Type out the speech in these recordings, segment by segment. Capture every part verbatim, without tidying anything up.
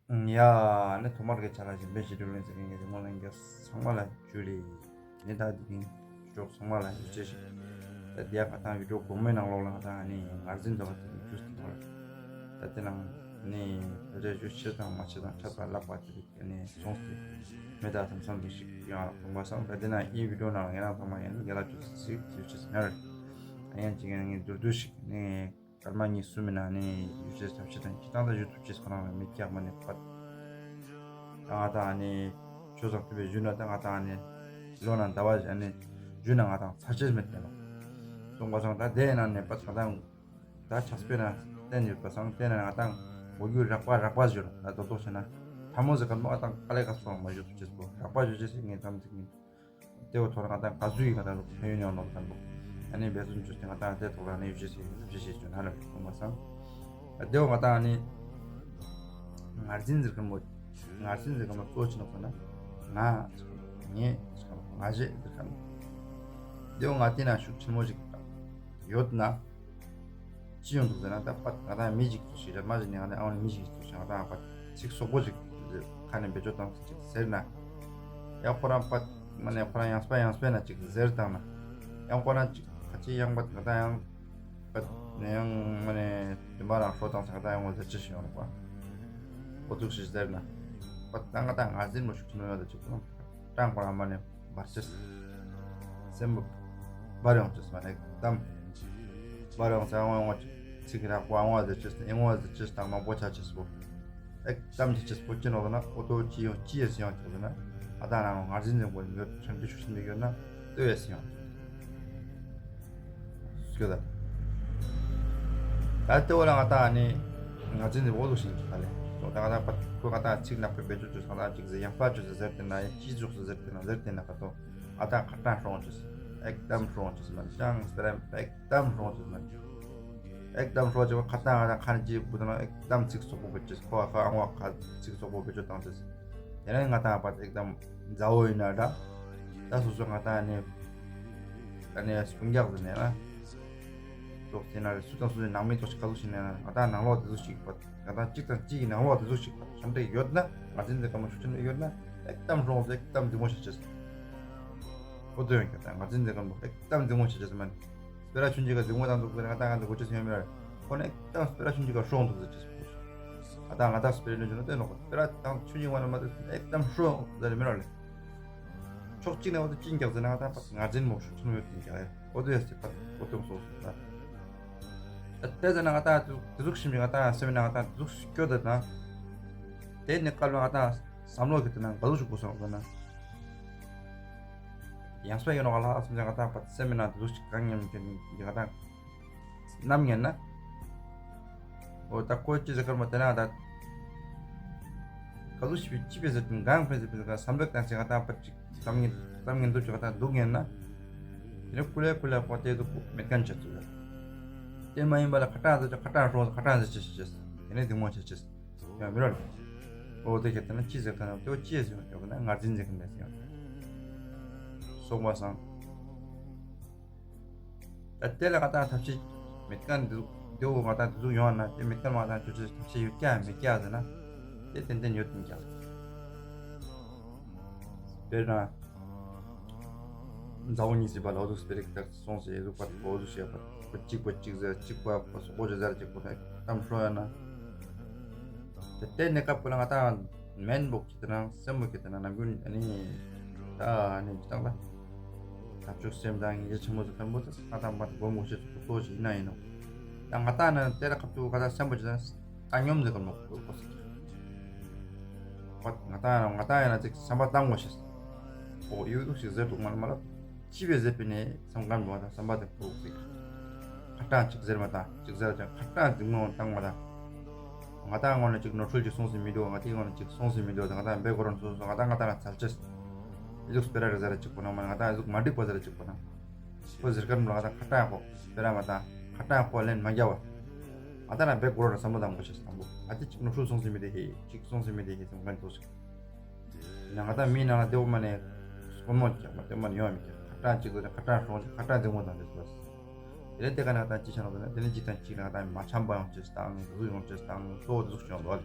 ཡ། ནི་ཐོག་མར་གྱི་ཆ་ལ་གཞན་ཕན་ཞི་ཁྲོ་ལན་ཟེར་མཁན་གྱི་རི་མོ་ལ་འགས་ཚང་མ་ལ་ཇུ་ལེ། ནི་ད་འདི་རིང་ཅོག་ཚང་མ་ལ་ཡོད་ཅེས་ཤིག་ད་འདི་ཡ་ང་དང་བི་ཌིའོ་གོང་མའི་ནང་ལོགས་ལ་ང་དང་ནི་ངར་འཛིན་འདྲ་བ་དེ་ནི་ཇུས་དེ་མོ་ལ། ད་དེ་ནང་ནི་ཕལ་ཆེར་ཇུས་ཆེ་དང་མ་ཆེ་དང་ཁྲབ་དང་ལག་པ་དེ་རིགས་ནི་སོང་སྟེ་མེ་ད་དམ་སང་གི་ཞིག་ཡང་ལུང་པ་སང་ད་དེ་ན་ཡིན་བི་ཌིའོ་ནང་ལ་ངེད་རང་ཚང་མ་ཡང་ནི་རྒྱ་ལ་ཇུས་ཟིག་ཇུས་ཆེ་ཟིག་ཡང་རེད། ཡང་ཅིག་ཡང་ངས་མདོར་བསྡུས་ཤིག་ནི། སྐར་མ་གཉིས་གསུམ་མིན་ན་ནི་ཡུལ་ཤེས་ཐབས་ཤེས་དང་སྤྱི་བཏང་དང་ཡུལ་དུ་ཅེས་ཁོ་རང་ལ་མི་སྐྱག་མ་ནི་པད། ད་ང་དང་ནི་ཆོས་ཚོགས་ཐུབ་པའི་ཡུལ་ན་ད་ང་དང་ནི་ལོ་ན་ཟླ་བ་ནི་ཡུལ་ན་ང་དང་ཚར་ཆེས་མེད་དེ་ལོ། གསུངས་པ་སང་ད་དེ་ཡིན་ན་ནི་པད་ང་དང་ད་ཆགས་པས་ན་བསྟན་ཡོད་པ་སང་དེ་ན་ང་དང་མགོ་རྒྱུ་རག་པ་རག་པ་བཞུར་ད་རྡོ་ཏོག་བྱས་ན་ཕ་མོ་ཟེར་ག་མོ་ང་དང་དཀའ་ལས་ཁག་སོང་མ་ཡུལ་དུ་ཅེས་པོ་རག་པ་བཞུར་ཅེས་ངས་དམ་ཚིག་ཡིན། དེའོ་ཐོག་ང་དང་ག་ཚོད་ཡིན་ང་དང་ལུགས་ཕན་ཡོན་ཡོང་ནོ་དང་པོ། ཨ་ནི་འབད་བརྩོན་བྱས་ཏེ་ང་དང་དེ་ཐོག་ལ་ནི་ཡོ་བྱད་ཞིག་ཡོ་བྱད་ཞིག་བྱུང་ན་ལ་གསུངས་པ་སང་། དེའོ་ང་དང་ནི་ངར་འཛིན་ཟེར་མཁན་པོ། ངར་འཛིན་ཟེར་མཁན་པོ་གཙོ་ཆེ་ནོ་ཁོ་ན། ང་ཟེར་མཁན་པོ་ངས་ཟེར་མཁན་པོ་ང་ཞེས་ཟེར་མཁན་པོ། དེའོ་ང་དེ་ན་ཤུགས་ཆེན་མོ་ཞིག་ཡོད་ན། ཅི་ཡོང་འདུག་ཟེར་ན་ད་པད་ང་དང་མི་ཞིག་ཚོ་ཞིག་རེད་མ་ཞིག་ནས་ང་དང་ཨང་ནི་མི་ཞིག་ཚོ་ཞིག་ང་དང་པད་ཚིག་སོག་པོ་ཞིག་ཁ་ནས་འབད་བརྗོད་བཏང་ཚིག་ཟེར་ན། ཡང་ཁོ་རང་པད་མ་ནས་ཁོ་རང་ཡང་སྤ་ཡང་སྤེ་ན་ཅིག་ཟེར་བཏང་ན། ཡང་ཁོ་རང་ཅིག་ཁ་ཅིག་ཡང་པད་ང་དང་ཡང་པད་ནས་ཡང་མ་ནས་དུམ་པ་རང་ཧྲོ་བཏང་ས་ང་དང་ཡང་ངོ་ཟེར་ཅི་ཞིག་ཡོང་རོགས་པ། འོ་ཐུག་ཞིག་ཟེར་ན། པད་ད་ང་དང་ང་ཟིན་མོ་ཤུགས་ཆེན་མོ་ཡོད་ད་ཅིག་ཁོ་རང་ཀྲང་པ་རང་མ་ནས། འབར་ཅེས། སེམས་པ་འབར་ཡོང་ཅེས་མ་ནས་གཏམ། འབར་ཡོང་ས་ཨང་བ་ཚིག་རག་པོ་ཨང་བ་ཟེར་ཅེས་ཨེ་ངོ་བ་ཟེར་ཅེས་དང་མང་པོ་ཆ་ཅེས་པོ། ཨེ་གཏམ་ཅེས་ཅེས་པོ་ཅི་ནོ་ན་ཨོ་ཏོ་ཅི་ཡོང་ཅི་ཡེ་སི་ཡོང་ཅེས་ན། ཨ་ད་ན་ངར་འཛིན་འཛིན་པོ་ཡོད་ཁྲམ་ཅི་ཤུགས་ཆེན་པོ་ཡོད་ན་ལྟོས་ཡེ་སི་ཡོང་། སྐྱོ་ད། ད་ལྟེ་བ་ལ་ང་ད་ནི་ང་ཚོའི་འདི་འོག་ཏུ་ཞིག་ག་ལེ། ད་ང་ད་པ་ཁོ་ང་ད་ཚིག་ནག་པའི་བེད་སྤྱོད་ཅུ་ཚང་ད་ཅིག་ཟེར་ཡང་པ་ཅུ་ཟེར་ཟེར་ཏེ་ན་ཡང་ཅི་ཟུག་ཟེར་ཟེར་ཏེ་ན་ཟེར་ཏེ་ན་ཁ་ཏོ་ཨ་ད་ཁ་ཏང་ཧྲོང་ཅུ་ཟེར་ཨེག་དམ་ཧྲོང་ཅུ་ཟེར་མ་ཅང་སྟེ་ར་ཨེག་དམ་ཧྲོང་ཅུ་ཟེར་མ་ཨེག་དམ་ཧྲོང་ཅུ་ཁ་ཏང་ང་ད་ཁ་ནི་ཅི་བུ་ད་ན་ཨེག་དམ་ཚིག་སོག་པོ་བེད་སྤྱོད་ཁོ་ཨ་ཁ་ཨང་བ་ཁ་ཚིག་སོག་པོ་བེད་སྤྱོད་བཏང་ཅུ་ཟེར། དེ་ནས་ང་དང་པ་ཨེག་དམ་མཛའ་བོ་ཡིན་ན་འདྲ། ད་སོ་སོ་ང་དང་ནི་ད་ནི་སྤུན་ཀྱག་ཟེར་ནས་ན། ཙོགས་ཟེར་ན་རེ་སུ་དང་སུ་ནི་ནང་མི་ཙོགས་ཤིག་ག་ཟུག་ཞིག་ནས་ན་ང་དང་ནང་ལོགས་དེ་ཟུག་ཞིག་པ་ང་དང་གཅིག་དང་གཅིག་གི་ནང་ལོགས་དེ་ཟུག་ཞིག་པ་འཆམ་མཐུན་ཡོད་ན་ང་ཚོའི་འདི་ག་མ་ཤུགས་ཆེན་པོ་ཡོད་ན་ཨེག་དམ་རོང་ཟེར་ཨེག་དམ་འདི་མོ་ཞིག་བྱེད། ཨོ་དོ་ཡང་ཁྱོད་ད་ང་ཚོའི་འདི་ག་མ་ཨེག་དམ་འདི་མོ་ཞིག་བྱེད་མ་ནི་སྤེ་ར་ཆུན་གཅིག་ག་འདི་མོ་དང་འདུག་ཟེར་ང་དང་ང་ཚོ་གོ་ཆ་ཟིན་ཡོད་མེད་རེད། ཁོ་ནི་ཨེག་དམ་སྤེ་ར་ཆུན་གཅིག་ག་ཧྲོང་འདུག་ཟེར་བྱེད། ང་དང་ང་དང་སྤེ་ར་ནི་ཆུན་ནི་ལྟོས་ནོ་སྤེ་ར་དང་ཆུན་གཅིག་མ་ནི་མ་དུ་ཨེག་དམ་ཧྲོང་ཟེར་མེད་ར་ལེ། ཕྱོགས་གཅིག་ནས་འོ་དེ་གཅིག་རྒྱག་ཟེར་ན་ང་དང་ཕར་ངར་འཛིན་མོ་ཤུགས་ཆེན་མོ་ཡོད་དེ་རྒྱག་ཡ། འོ་དེ་ཡ་སི་ཕར་འོ་དེ་སོ་སོ་ད། ད་དེ་ཟེར་ན་ང་དང་དེ་ཟུག་ཤིམ་ང་དང་སེམས་ན་ང་དང་དེ་ཟུག་སྐྱོ་དེ་དང་། དེ་ནི་སྐབས་ལ་ང་དང་བསམ་བློ་གི་དེ་ན་ག་ཟུག་ཞིག་གོ་སོང་ཟེར་ན། ཡང་སྤེ་ཡོད་ནོ་ག་ལ་སེམས་ན་ང་དང་ཕར་སེམས་ན་དེ་ཟུག་ཤིག་གང་ཉམས་ཀྱི་ང་དང་། ནམ་ཉན་ན། འོ་ད་ཁོ་ཅི་ཟེར་ཁར་མ་དེ་ན་ད། ག་ཟུག་ཞིག་ཅི་ཕེ་ཟེར་དུ་གང་ཕེ་ཟེར་ཕེ་ཟེར་བསམ་བློ་བཏང་ཚེ་ང་དང་པར་ཅིག་བསམ་ངན་བསམ་ངན་འདུག་ཅིག་ང་དང་སྡུག་ཉན་ན། དེ་ནས་ཀུ་ལེ་ཀུ་ལེ་ཁོ་དེ་ཚོ་མེད་མཁན་བྱེད་ཚུལ་ལ། དེ་མ་ཡིན་པ་ལ་ཁ་གྲངས་ཟེར་ཁ་གྲངས་ཧྲོང་ཁ་གྲངས་ཟེར་ཅི་ཞིག་བྱེད། དེ་ནས་སྡིག་མོ་བྱེད་ཅི། ཡང་མི་རོ་ལ། འོ་དེ་ཁྱེད་ལྟ་ན་ཅི་ཟེར་ཁ་ན་དེ་བ་ཅི་ཟེར་ཡོང་ན་ངར་འཛིན་ཟེར་ཁ་མེད་ཟེར་ཡོང་། སོག་པ་སང་། ད་དེ་ལ་ང་དང་ཐབས་ཤེས་མེད་མཁན་འདི་ཚོ་འདི་འོ་ང་དང་འདི་ཚོ་ཡོང་བ་ན་དེ་མེད་མཁན་ང་དང་ཆུ་ཚོད་ཐབས་ཤེས་ཡོད་ཀྱག་མེད་ཀྱག་ཟེར་ན་དེ་ཏན་ཏན་ཡོད་དེ་ཀྱག་དཔེར་ན་མཛའ་བོ་གཉིས་ཟེར་བ་ལ་འོ་ཟུག་སྤེ་རིག་ལྟར་སོང་ཟེར་ཟུག་པ་འོ་ཟུག་བཤད་པ་གཅིག་པ་གཅིག་ཟེར་གཅིག་པ་སོག་པོ་ཟེར་ཟེར་གཅིག་པོ་ནས་གཏམ་ཤོད་ཡོད་ན། དེ་ལྟའི་གནས་སྐབས་ཀུན་ལ་ང་དང་མེན་པོ་ཁྱེད་དེ་ནང་སེམས་པོ་ཁྱེད་དེ་ནང་ནམ་རྒྱུན་ཨ་ནི་ད་ཨ་ནི་ཅི་དང་ད་ཐབས་ཆོག་སེམས་དང་ཡིད་ཆེན་པོ་ཚོ་ཕན་པོ་ཚོ་ང་དང་མ་དགོས་མོ་ཤེས་ཚོ་ཏོ་ཞིག་ཡིན་ན་ཡིན་ནོ། ད་ང་དང་ནི་དེ་ལ་ཁབ་ཏུ་ང་དང་སེམས་པོ་ཅི་དང་ད་སྙོམས་ཟེར་གི་མོ་གོ་གོ་སི་ང་དང་ང་དང་ཡིན་ན་ཅིག་བསམ་པ་བཏང་དགོས་ཤེས། ཨོ་ཡོད་འདུག་ཞིག་ཟེར་འདུག་མ་ལ་མ་ལ། ཅི་བས་ཟེར་པའི་ནས་སེམས་ཁམས་འགྲོ་བ་དང་བསམ་པ་དེ་ཕུག་ཟིག་ཁ་གྲངས་གཅིག་ཟེར་མ་དང་གཅིག་ཟེར་ཀྱང་ཁ་གྲངས་འཛིང་མོ་བཏང་མ་དང་། ང་དང་ངོ་ནས་གཅིག་ནོར་འཁྲུལ་གཅིག་སོང་ཟིན་མི་འདུག་ང་དེའི་ངོ་ནས་གཅིག་སོང་ཟིན་མི་འདུག་ང་དང་བེ་གོ་རོན་སོ་སོ་ང་དང་ང་དང་ལ་ཚར་ཅེས། ཨི་ཟུག་སྤེ་ར་རེ་ཟ་ར་གཅིག་པོ་ནང་མ་ང་དང་ཨི་ཟུག་མ་འགྲིག་པ་ཟ་ར་གཅིག་པོ་ནང་། ཁོ་ཟེར་ཁན་ལ་ང་དང་ཁ་གྲངས་ཁོ་སྤེ་ར་མ་དང་ཁ་གྲངས་ཁོ་ལན་མ་རྒྱབ་བ། ང་དང་ལ་བེ་གོ་རོན་བསམ་བློ་བཏང་དགོས་ཤེས་དང་པོ་ཨ་དེ་གཅིག་ནོར་འཁྲུལ་སོང་ཟིན་མི་དེ་ཧེ་གཅིག་སོང་ཟིན་མི་དེ་ཧེ་སེམས་ཁམས་ཐོག་ཞིག་ཡང་ང་དང་མིའི་ནང་ལ་དེ་འོ་མ་ནས་སྐོར་མོ་རྒྱག་པ་དེ་འོ་མ་ནས་ཡོང་བ་མི་རྒྱག་ཁ་གྲངས་གཅིག་ལ་ཁ་གྲངས་སོང་ཁ་གྲངས་འཛིང་མོ་དང་དེ་ཚོ་དེ་ལས་དེ་ག་ནས་ང་དང་ཅི་བྱ་ནོ་དེ་ནས་དེ་ནས་གཅིག་དང་གཅིག་ལ་ང་དང་མ་འཆམ་པ་ཡོང་ཅེས་དང་འདུ་ཡོང་ཅེས་དང་གཙོ་བོ་དེ་ཚོ་བྱུང་འདུག་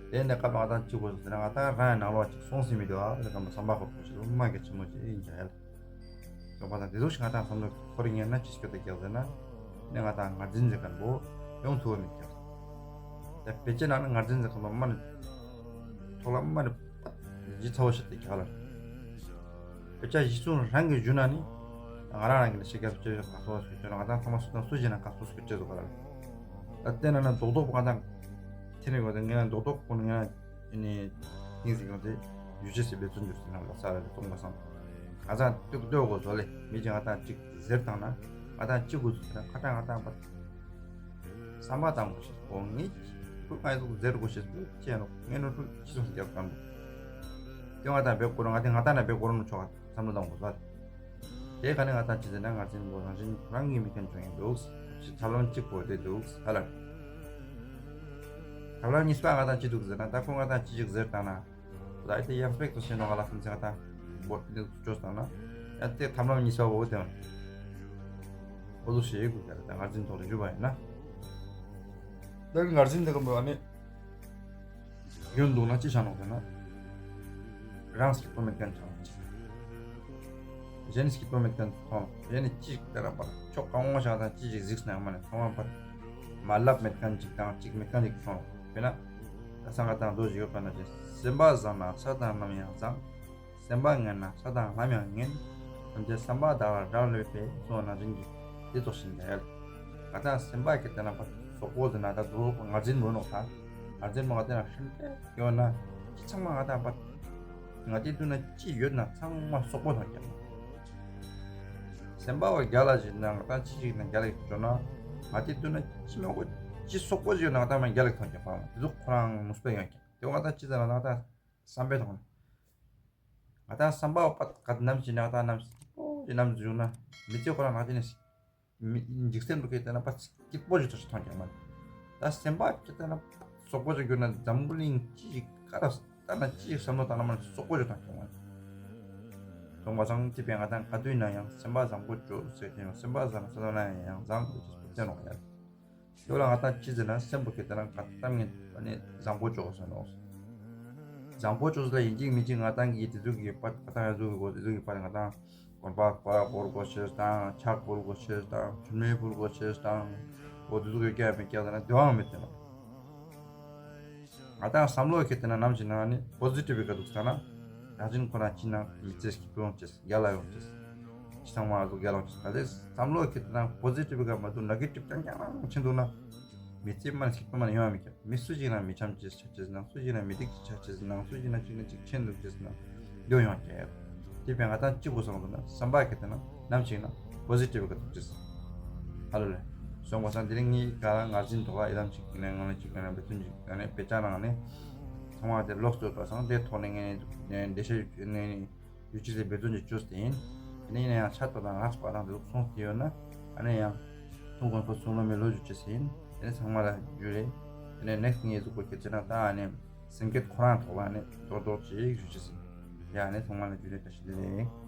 ཨ། དེ་ནས་སྐབས་ལ་ང་དང་གཅིག་པོ་ཟེར་ན་ང་དང་རང་ཡང་ནང་ལོགས་གཅིག་སོང་ཟིན་མི་འདུག་ཨ། ལ་ཀ་མ་བསམ་པ་ཁོ་ཁོ་ཞིག་ལོ་མ་གི་ཆེན་མོ་ཅིག་ཡིན་ཀྱང་ཡ་ལ། ཡོང་པ་དང་དེ་ཚོ་ཞིག་ང་དང་བསམ་བློ་འཁོར་ངེས་ན་ཅི་སྐྱོ་དེ་རྒྱག་ཟེར་ན། ནས་ང་དང་ངར་འཛིན་ཟེར་མཁན་པོ་ཡོང་ཐུབ་པ་མི་རྒྱག་དེ་བེད་སྤྱད་ན་ནི་ངར་འཛིན་ཟེར་མཁན་པོ་མ་ནི་ཐོག་ལ་མ་ནི་ཇི་ཚ་བོ་ཞིག་དེ་རྒྱག་ལ། དཔེ་ཆ་གཞི་བཟུང་རང་གིས་ཞུ་ན་ནི། ང་རང་རང་གིས་ནི་ཤེས་རྒྱ་སུ་ཆེ་ཞིག་ག་སོ་སུ་ཆེ་ན་ང་དང་ཚང་མ་སུ་དང་སུ་བྱས་ན་ག་སོ་སུ་ཆེ་སོ་ག་ལ། ད་བལྟས་ན་ན་རྡོག་རྡོག་པོ་ང་དང་ཐེ་ནི་གོ་དེ་ངས་ན་རྡོག་རྡོག་པོ་ནི་ངས་ནི་ཏིང་སི་གང་དེ་ཡུ་ཅེ་སི་བེ་ཚུན་འཇུག་སི་ན་ལ་ས་ར་ལ་གཏོང་པ་སང་། ང་དང་ཏུག་ཏུག་གོ་ཟོ་ལེ་མི་ཅི་ང་དང་ཅིག་ཟེར་བཏང་ན་ང་དང་ཅིག་གོ་ཟོ་ན་ཁ་ཏ་ང་དང་པ། བསམ་པ་དང་གོ་ཤེས་གོ་ངེས་ཁུ་ང་ཡི་ཟེར་གོ་ཤེས་ཏུ་ཅེ་ནོ་ངས་ནོ་ཏུ་ཅི་སོང་རྒྱབ་གམ། དེ་ང་དང་བེ་གོ་རོ་ང་དེ་ང་དང་ན་བེ་གོ་རོ་ནོ་ཆོག་བསམ་བློ་དང་གོ་ཟོ། དེ་ག་ནས་ང་དང་ཅི་ཟེར་ན་ང་ཚོའི་མགོ་རང་བཞིན་རང་གི་མི་ཁན་བྱུང་ཡིན་འདུག་ཅི་ཐབས་ལམ་གཅིག་པོ་དེ་འདུག་ཧ་ལ། ཐབས་ལམ་གཉིས་པ་ང་དང་ཅི་འདུག་ཟེར་ན་ད་ཁོ་ང་དང་ཅི་ཞིག་ཟེར་བཏང་ན། ད་དེ་ཡང་སྤེག་ཏུ་ཤེས་ནོ་ང་ལ་སེམས་ཚེ་ང་དང་བོད་དེ་བཅོས་བཏང་ན། ཡང་དེ་ཐབས་ལམ་གཉིས་པ་བོ་དེ་ཡང་། འོ་ལུ་ཞེས་དགོས་ཀྱང་ད་ངར་འཛིན་ཐོག་ལ་བཞུགས་པ་ཡིན་ན། ད་ངར་འཛིན་དེ་ག་མོ་ཨ་ནི། རྒྱུན་འདུག་ན་ཅི་བྱ་ནོ་ཟེར་ན། རང་སྐྱིད་པོ་མེད་མཁན་ཆགས་ནོ་ཅི། གཞན་སྐྱིད་པོ་མེད་མཁན་མཐོང་། གཞན་ནི་ཅིག་ལྟ་ར་པར་ཕྱོགས་གང་བོ་བཞག་དང་ཅི་ཞིག་གཟིགས་ན་ཡང་མ་ནས་ཚང་མ་པར། མ་ལབ་མེད་མཁན་ཅིག་དང་ཅིག་མེད་མཁན་ཅིག་མཐོང་། དཔེར་ན། ད་སང་ག་དང་རྡོ་ཞིག་ཡོད་པ་ན་ཅི། སེམས་པ་བཟང་ན་ས་དང་ནམ་ཡང་བཟང་། སེམས་པ་ངན་ན་ས་དང་ལམ་ཡང་ངན། ཐམས་ཅད་བསམ་པ་དག་ལ་བདག་སླེབས་པས་གསུངས་པ་ནང་བཞིན་གྱི་དེ་ཙོགས་ཤིག་འདྲ་ཡོད། ང་དང་སེམས་པ་གི་དེ་ན་པ་སོག་པོ་དེ་ན་ད་དུ་ང་འཛིན་མོ་ནོག་ད། ང་འཛིན་མོ་ང་དེ་ན་ཧྲན་ཏེ་ཡོད་ན་ཅི་ཚང་མ་ང་དང་པ། ང་དེ་དུ་ན་ཅི་ཡོད་ན་ཚང་མ་སོག་པོ་ཐོན་ཀྱང་། སེམས་པ་བ་རྒྱ་ལ་བཞིན་ན་ང་དང་ཅི་ཞིག་ན་རྒྱ་ལ་ཞིག་འགྲོ་ན། ང་དེ་དུ་ན་ཅི་མ་གོ་ཅི་སོག་པོ་ཞིག་ཡོད་ན་ང་དང་མ་རྒྱ་ལ་ཐོན་ཀྱང་པ་དེ་ཚོ་ཁོ་རང་ནུས་པ་ཡོད་ཀྱང་དེ་ང་དང་ཅི་ཟེར་ན་ང་དང་། བསམ་པའི་ཐོག་ནས། ང་དང་བསམ་པ་བ་ག་ནམ་ཞིག་ན་ང་དང་ནམ་ཞིག་སྐྱིད་པོ་ཞིག་ནམ་ཞིག་བྱུང་ན་མི་ཚེ་ཁོ་རང་ནང་ཅི་ནས་མི་འཇིག་རྟེན་པ་གི་དེ་ན་པ་སྐྱིད་པོ་ཞིག་ཐོག་ཞིག་མཐོང་ཀྱང་མ། ད་སེམས་པ་གི་དེ་ན་སོག་པོ་ཞིག་གྱུར་ན་འཛམ་བུ་གླིང་ཅི་ཞིག་ཀ་ར་ལྟ་ན་ཅི་ཞིག་བསམ་བློ་བཏང་ན་མ་སོག་པོ་ཞིག་ཐོག་ཞིག་མ། སོང་བ་སང་ཅི་བས་ང་དང་ག་དུས་ན་ཡང་སེམས་པ་བཟང་པོ་བྱོས་ཟེར་གྱི་ཡང་སེམས་པ་བཟང་ན་ས་ན་ཡང་བཟང་ཡོད་ཅེས་བསྟན་རོགས་ཡ། དེ་ལ་ང་དང་ཅི་ཟེར་ན་སེམས་པ་གི་དེ་རང་ག་གཏམ་ངན་ནི་བཟང་པོ་བཅོས་སོ་ནོ། བཟང་པོ་བཅོས་ལ་ཡིན་གཅིག་མིན་གཅིག་ང་དང་གི་དེ་ཚོ་གི་པ་ང་དང་ཡ་ཚོ་གི་གོ་དེ་ཚོ་གི་པ་ང་དང་གོན་པ་ཀོ་ར་བོར་གོ་ཤེས་དང་ཕྱག་ཕུལ་གོ་ཤེས་དང་མཆོད་མེ་ཕུལ་གོ་ཤེས་དང་གོ་དེ་ཚོ་གི་སྐྱ་མི་སྐྱ་ཟེར་ན་དེ་བའང་མི་དེ་ནོ། ང་དང་བསམ་བློ་གི་དེ་ན་ནམ་ཞིག་ན་ནི་པོ་ཟི་ཊིབ་ག་འདུག་ས་ན་རང་བཞིན་ཁོ་རང་ཅི་ན་མི་ཚེ་སྐྱིད་པོ་ཡོང་ཅེས་རྒྱ་ལ་ཡོང་ཅེས། ཅི་ཚང་མ་ལ་སོགས་རྒྱ་ལ་ཡོང་ཅེས་ད་ལྟའི་བསམ་བློ་གི་དེ་ན་པོ་ཟི་ཊིབ་ག་མ་འདུག་ནེ་གེ་ཊིབ་རྐྱང་རྐྱང་རང་ཕྱིན་འདུག་ན། མི་ཚེ་མ་ནི་སྐྱིད་པོ་མ་ནི་ཡོང་བ་མི་ཁྱབ། མི་སུ་ཞིག་ན་མི་འཆམ་ཅེས་ཆ་ཅེས་ནང་སུ་ཞིག་ན་མི་སྡིག་ཅེས་ཆ་ཅེས་ནང་སུ་ཞིག་ན་གཅིག་ན་གཅིག་ཆེན་འདུག་ཅེས་ནང་འདོད་ཡོང་ཀྱང་ཡོད། དེ་བས་ང་དང་གཅིག་པུ་སོང་འདུག་ན་བསམ་པ་གི་དེ་ན་ནམ་ཞིག་ན་པོ་ཟི་ཊིབ་ག་འདུག་ཅེས། ཧ་ལོ་ལེ། སོང་བ་སང་དེ་རིང་ངའི་ག་ལ་ངར་འཛིན་ཐོག་ལ་ཡི་དམ་ཅིག་ནས་ངང་ལ་ཅིག་ནས་འབད་བརྩོན་ཅིག་ནས་དཔེ་ཆ་ནང་ནས་ཚང་མ་དེ་ལོག་སྟོད་པ་སང་དེ་ཐོག་ནས་ངས་འདི་ཤེས་ནས་ཡུ་ཅི་ལས་འབད་བརྩོན་ཅིག་བཅོས་ཏེ་ཡིན། དེ་ནས་ཡིན་ན་ཡང་ཆ་ཏོ་དང་ངག་པ་དང་དེ་ཚོ་སོང་སྟེ་ཡོད་ན་ཨ་ནས་ཡང་ཐུང་གོང་ཁོ་སུང་ལོ་མི་ལོ་ཞུ་ཅེས་ཡིན། དེ་ནས་ཚང་མ་ལ་རྒྱུ་རེད། དེ་ནས་ནེག་སི་ངས་གཟུགས་པོ་ཁྱེར་ཅེ་ན་ད་ཨ་ནས་སེམས་བསྐྱེད་ཁོ་རང་ཐོག་ལ་ཨ་ནས་རྡོག་རྡོག་ཅིག་ཞུ་ཅེས་ཡིན། ཡ་ཨ་ནས་ཚང་མ་ལ་རྒྱུ་རེད་བཀྲ་ཤིས་བདེ་ལེགས།